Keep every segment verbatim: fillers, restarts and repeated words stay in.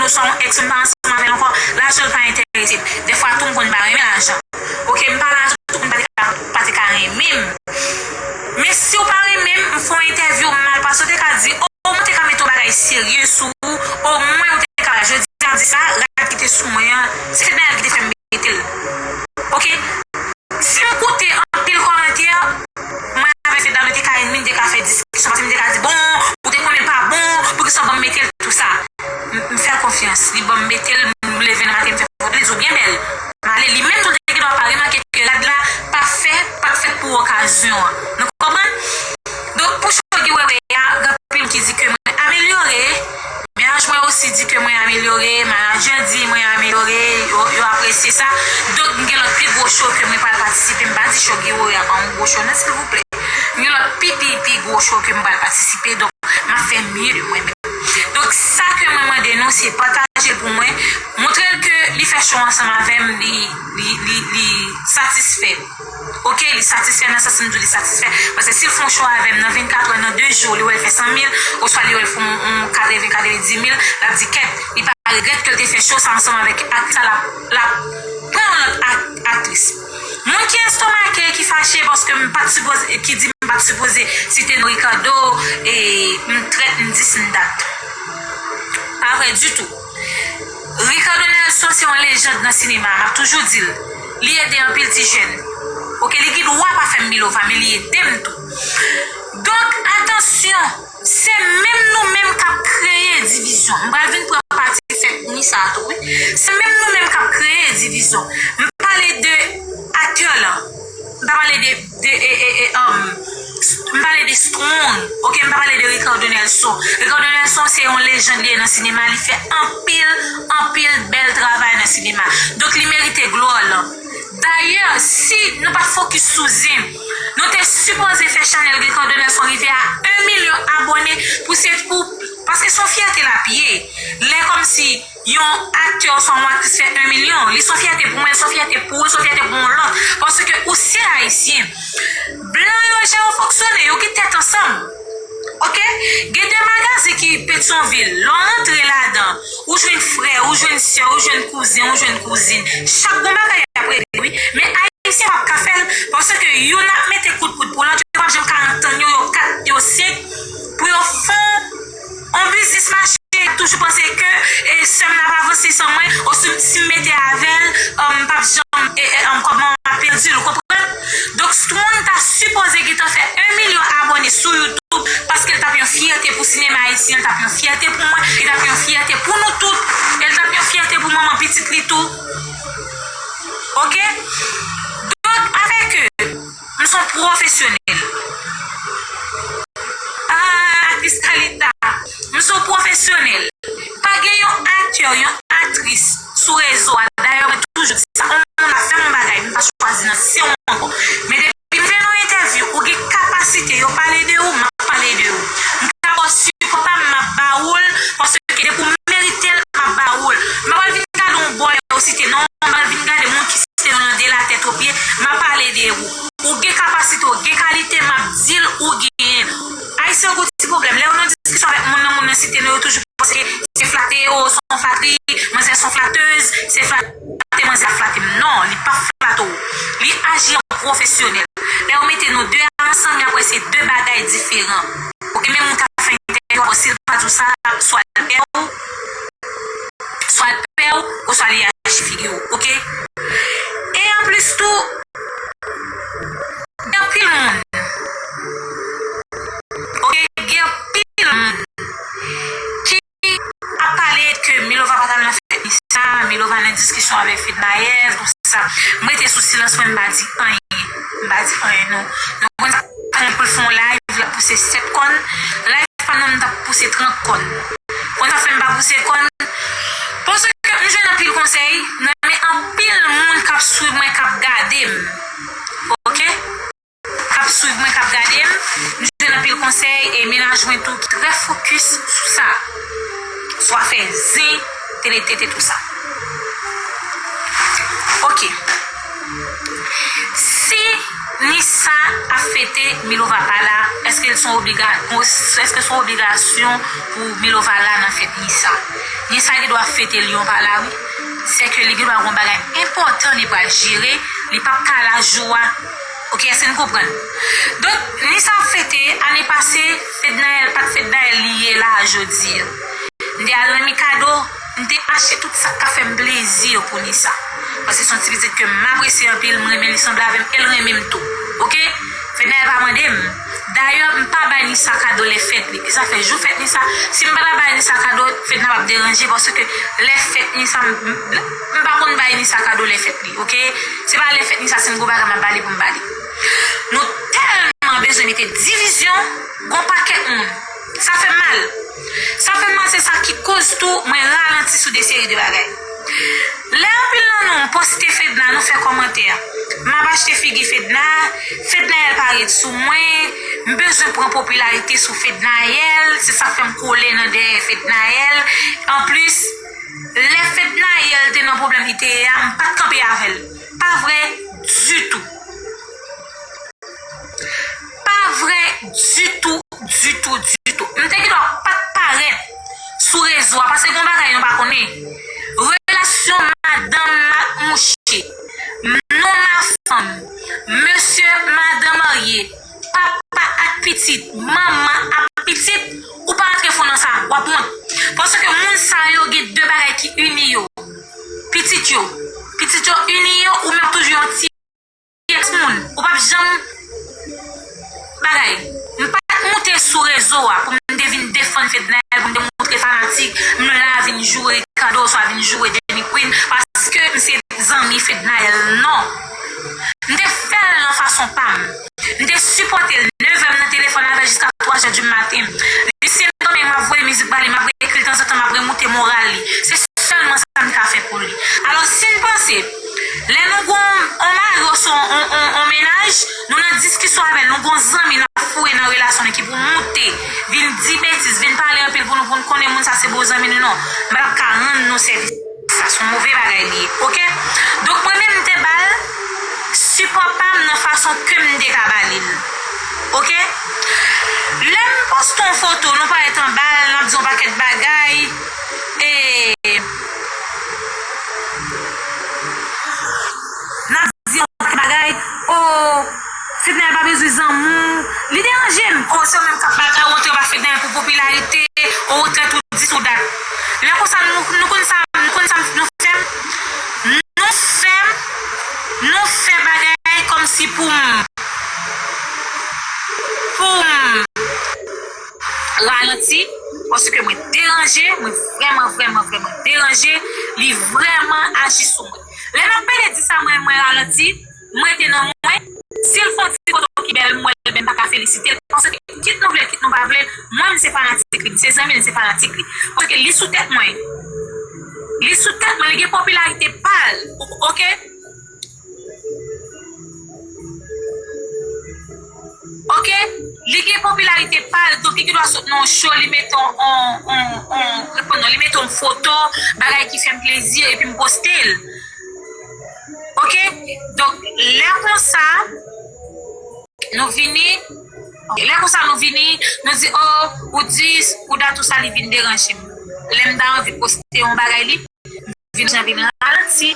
swa yon ex, m pa ansanm avè l ankò, lajan l pa enterese m. Dèfwa tou, m konn pa renmen lajan. Oke, m pa lajan tou, m pa te ka, pa te ka renmen m. Men si w pa renmen m, m fè yon entèvyou, m mal pase, w te ka di, o, mwen te ka mete yon bagay serye sou ou, omwen ou te ka, jodi a m di sa, rad ki te sou mwen an, se te Daniel ki te fè m mete l. Oke? Si m koute anpil kòmantè, mwen avèk Fedna, nou te ka ennmi, nou te ka fè diskisyon, paske m te ka di, bon, ou te konnen l pa bon, poukisa w ban m mete l, tou sa. M, m fè l konfyans, li ban m mete l, m leve nan maten, m fè foto, li di w byen bèl. M ale, li menm tou te gen dwa pa remake ke rad la pa fè, pa t fèt pou okazyon an. Nou konprann? Donk, pou cho Guy Wewe a, gen anpil moun ki di ke mwen amelyore. Mennaj mwen osi di ke mwen amelyore. Manadjè di mwen amelyore. Yo, yo apresye sa. Donk, m gen lòt pi gwo cho ke mwen pral patisipe. M pa di cho Guy Wewe a pa yon gwo cho, non, silvouplè. M gen lòt pi, pi, pi gwo cho ke m pral patisipe. Donk, m ap fè mye de mwen menm. Donk, sa ke mwen mande nou, se pataje l pou mwen. Montre l ke li fè cho ansanm avè m, li, li, li, li satisfè. Oke, li satisfè nan sans m di w li satisfè. Paske si l fè yon cho avè m nan vennkat è, nan de jou, li wè l fè san mil, oswa li wè l fè yon, yon katreven, katrevendiz mil, l ap di kèt, li pa regrèt ke l te fè cho sa ansanm avèk aktris sa, l ap, l ap pran yon lòt ak-, aktris. Moun ki estomake, ki fache paske m pa t sipoze, ki di m pa t sipoze site non Ricardo, e m trèt, m dis, m dat. Pa vre ditou. Ricardo Nelson se yon lejand nan sinema, m ap toujou di l. Li ede anpil ti jèn. Oke, li gen dwa pa fè m milova, men li ede m tou. Donk, atansyon, se menm nou menm k ap kreye divizyon. M pral vin pran pati fèt ni sa a tou, wi. Se menm nou menm k ap kreye divizyon. M pale de aktè lan. M pa pale de, de, e, e, e, um, m pale de Strong, oke, m pa pale de Ricardo Nelson. Ricardo Nelson se yon lejand li ye nan sinema, li fè anpil, anpil bèl travay nan sinema. Donk, li merite glwa l. Dayè, si nou pa t fokis sou zen, nou te sipoze fè chanèl Ricardo Nelson rive a en milyon abòne pou se pou, paske se yon fyète l ap ye. Lè kòmsi yon aktè oswa yon aktris fè en milyon, li se yon fyète pou mwen, li se yon fyète pou ou, li se yon fyète pou yon lòt. Paske ou se ayisyen. Blan yo jan yo fonksyone, yo gen tèt ansanm. Oke? Gen de magazen ki Petyonvil, lè w rantre ladan, ou jwenn frè, ou jwenn sè, ou jwenn kouzen, ou jwenn kouzin. Chak gon bagay y ap regle, wi. Men ayisyen p ap ka fè l, paske youn ap mete kout poud pou lòt, yo p ap janm ka antann yo, yo kat, yo senk, pou yo fè yon biznis mache. Toujou panse ke, e, sè m nan ap avanse san mwen, o si, si m mete avè l, um, m p ap janm, e, e, um, kòman m ap pèdi l, ou konprann? Donk, Strong ta sipoze gentan fè en milyon abòne sou YouTube, paske l t ap yon fyète pou sinema ayisyen, l t ap yon fyète pou mwen, li t ap yon fyète pou nou tout, e l t ap yon fyète pou manman pitit li tou. Oke? Donk, avèk, e, m se yon pwofesyonèl. Ah, aktris Kalita, m se yon pwofesyonèl. Pa gen yon aktè, yon aktris sou rezo a. Dayè, mwen toujou di sa. On moun ap fè yon bagay, m pa chwazi nan se yon ankò. Men depi m fè yon entèvyou, ou gen kapasite, yo pale de ou, m ap pale de ou. M ka ba w sipò pa m, m ap ba ou l, paske depi w merite l, m ap ba ou l. M pa pral vin gade yon bòy ou site non, m pa pral vin gade moun ki site non nan de latèt o pye, m ap pale de ou. Ou gen kapasite, ou gen kalite, m ap di l ou genyen. Ayisyen yo gon ti pwoblèm. Lè yo nan diskisyon avèk moun nan, moun nan site non, yo toujou panse se flate yo, se yon flatri, manzè se yon flatèz, se flate manzè ap flate m. Non, li p ap flate w. Li aji an pwofesyonèl. Lè yo mete nou de ansanm, y ap wè se de bagay diferan. Oke, men moun ka fè entèvyou avè w, si l pa di w sa, swa l pè w, swa l pè w, oswa li aji figi w, oke? E anplis tou, gen anpil moun, oke, gen anpil moun ki ap pale ke Milova pa t al nan fèt ni sa, Milova nan diskisyon avèk Fednaelle, tou sa. M rete sou silans mwen, m pa di anyen. M pa di anyen, non. Nou konn sa, pa gen pou l fè yon live, l ap pouse sèt kòn. Live pa nan m t ap pouse trant kòn. Konn sa fè m pa pouse kòn? Paske m jwenn anpil konsèy nan men anpil moun k ap swiv mwen, k ap gade m. Oke? K ap swiv mwen, k ap gade m, m jwenn anpil konsèy e mennaj mwen tou ki trè fokis sou sa. Swa fè zen, teletete, tou sa. Oke. Si Nissa ap fete, Milova pa la. Èske l se yon obliga-, èske se yon obligasyon pou Milova la nan fèt Nissa? Nissa gen dwa fete l, yon pa la, wi. Sèke li gen dwa gen yon bagay enpòtan li pral jere, li p ap ka la jou a. Oke, èske n konprann? Donk, Nissa ap fete, ane pase, Fednaelle, pa t Fednaelle li ye la jodi a. M te al nan Mikado, m te achte tout sa k ka fè m plezi pou Nissa. Paske se yon ti pitit ke m apresye anpil, m renmen li sanble avè m, e l renmen m tou. Oke? Fednaelle pa mande m. Dayè, m pa bay Nissa kado lè fèt li. E sa fè jou fèt Nissa, si m pa ta bay Nissa kado, Fedna p ap deranje, paske lè fèt Nissa, m, m, m pa konn bay Nissa kado lè fèt li, oke? Se pa lè fèt Nissa, si m gon bagay, m ap ba li pou m ba li. Nou tèlman bezwen mete divizyon, gon pakèt moun. Sa fè m mal. Sa fè m mal, se sa ki koz tou mwen ralanti sou de seri de bagay. Lè anpil nan nou poste Fedna, nou fè kòmantè, m ap achte figi Fedna, Fednaelle parèt sou mwen, m bezwen pran popilarite sou Fednaelle, se sa k fè m kole nan dèyè Fednaelle. Anplis, lè Fednaelle te nan pwoblèm li te ye a, m pa t kanpe avè l. Pa vre ditou. Pa vre ditou, ditou, ditou. M te gen dwa pa t parèt sou rezo a, paske gen yon bagay nou pa konnen. Relasyon madanm ak mouche, non ma femme, mesye madan marye, papa ak pitit, manman ak pitit, ou pa antre fon nan sa, w ap wont. Paske moun sa yo gen de bagay ki ini yo. Pitit yo. Pitit yo ini yo, ou menm toujou yon ti Yes moun, ou p ap janm bagay. M pa t moute sou rezo a pou m te vin defann Fednaelle, pou m te montre fanatik m la vin joure Ricardo, oswa vin joure Jenny Queen, paske m se zanmi Fednaelle, non. M te fè l nan fason pa m. M te sipòte l, leve m nan telefòn avè l jiska twa zè di maten. Li siyen dòmi, m ap voye mizik ba li, m ap reekri l tanzantan, m ap remoute moral li. Se sèlman sa m ka fè pou li. Alò, si n panse, lè nou gon on mari oswa on, on, on mennaj, nou nan diskisyon avè l, nou gon zanmi n ap foure nan relasyon nou ki pou moute, vin di betiz, vin pale anpil pou nou, pou n konnen moun sa se bon zanmi nou, non. M pa t ap ka rann nou sèvis. Sa se yon move bagay li ye, oke? Donk, mwen menm, m te ba l sipò pa m nan fason ke m te ka ba li l, oke? Lè m poste yon foto, nou parèt anba l, n ap di yon pakèt bagay, e, n ap di yon pakèt bagay, o, Fednaelle pa bezwen zanmi w, li deranje m. O, se ou menm k ap ba ta wonte anba Fednaelle pou popilarite, o, ou trèt, ou dis, ou dat. Lè konsa, nou, nou konn sa, nou konn sa nou fè m? Nou fè m, nou fè bagay kòmsi pou m, pou m ralanti, paske mwen deranje, mwen vrèman, vrèman, vrèman deranje, li vrèman aji sou mwen. Lè n ap pede di sa, mwen, mwen ralanti, m rete nan mwen. Si l fè yon ti foto ki bèl, m wè l, men m pa ka felisite l. Paske kit nou vle l, kit nou pa vle l, mwen, m se fanatik li, m se zanmi l, m se fanatik li. Paske li sou tèt mwen. Li sou tèt mwen, li gen popilarite pa l. Oke? Oke? Li gen popilarite pa l, donk li gen dwa sot nan yon show, li mete on, on, on, on, reponn non, li mete on foto, bagay ki fè m plezi, epi m poste l. Oke? Donk, lè konsa, nou vini, lè konsa nou vini, nou di, o, ou dis, ou dat, ou sa, li vin deranje m. Lè m ta anvi poste yon bagay, li vin jan vin ralanti.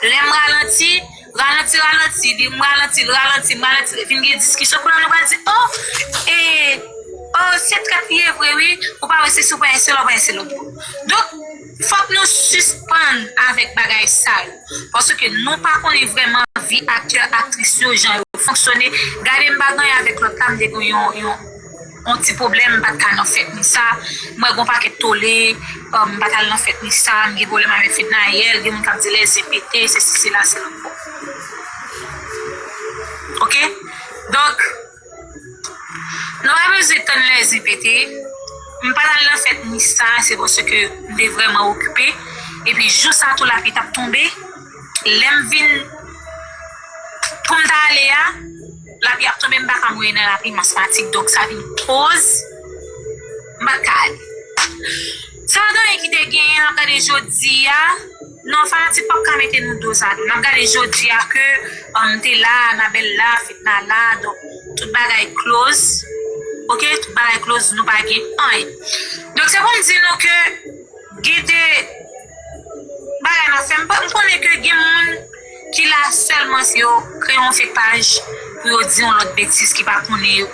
Lè m ralanti, ralanti, ralanti, li, m ralanti, l ralanti, m ralanti, vin gen diskisyon. Kounye a nou pral di, o, e, o, se trèt li ye vre, wi. Ou pa wè se si w pa ese lòt, w pa ese lòt. Donk, fòk nou sispann avèk bagay sa yo. Paske nou pa konnen vrèman vi aktè, aktris yo, jan yo fonksyone. Gade m pa gen anyen avèk lòt la, m te gen yon, yon, yon ti pwoblèm, m pa t ka nan fèt Nissa. M wè gon pakèt tole, um, m pa t al nan fèt Nissa, m gen pwoblèm avèk Fednaelle, gen moun k ap di lèzyen pete, sesi, sela, se lòt bò. Oke? Donk, nou pa bezwen tann lèzyen pete. M pa t al nan fèt Nissa, se paske m te vrèman okipe. Epi jou sa tou lapli t ap tonbe. Lè m vin pou m ta ale a, lapli ap tonbe, m pa ka mouri nan lapli, m asmatik, donk sa vin koz m pa t ka ale. Se pa t anyen ki te genyen, n ap gade jodi a, Non, fanatik p ap ka mete nou do sa tou. N ap gade jodi a ke um, te la, Anabel la, Fitna la, donk tout bagay close. Ok, tout bagay close, nou pa gen anyen. Donk se pou m di nou ke gen de bagay n ap fè. M konnen ke gen moun ki la sèlman si yo kreye yon fake paj pou yo di yon lòt betiz ki pa konnen yo.